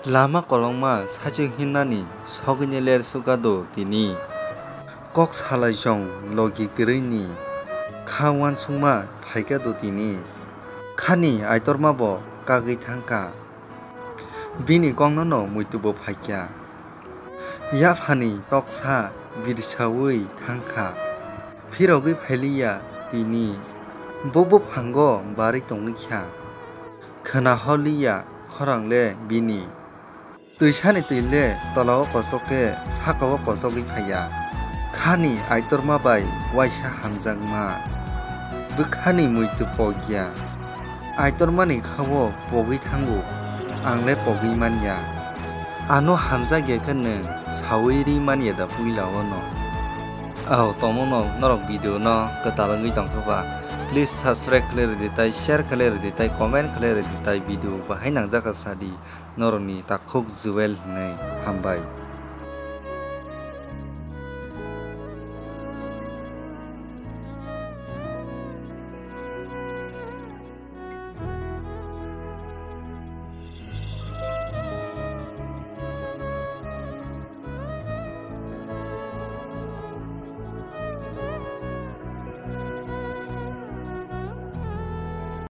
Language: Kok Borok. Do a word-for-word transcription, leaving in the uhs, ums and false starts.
Lama kolokma saichung hinnani sogwini ler sukado tini. Kok salai jong logi kwrwini kha uansukma phaikado tini. Khani aitorma bo kagwi thangkha. Bini koknono muitu bo phaikha. Yaphani toksa birsaui thangkha. Phirogwi phailiya tini. Bo buphango barwi tongwi kha. Khwna holiya khorang le bini. Twisani twi le tolao kochok khe sakao kochogwi phaiya. Khani aitorma bai uaisa hamjakma. Bwkhani muitu pokya. Aitormani khao pogwi thango. Ang le pogwi manya. Ano hamjakya khe nwng saui ri manya da puila o no? Ao tongmung no norok video no kwtal wngwi tongkha ba, please subscribe khlai rwdi tai, share khlai rwdi tai, comment khlai rwdi tai, video bahai nangjak kha sadi norokni takhuk Jewel hwnwi. Hambai.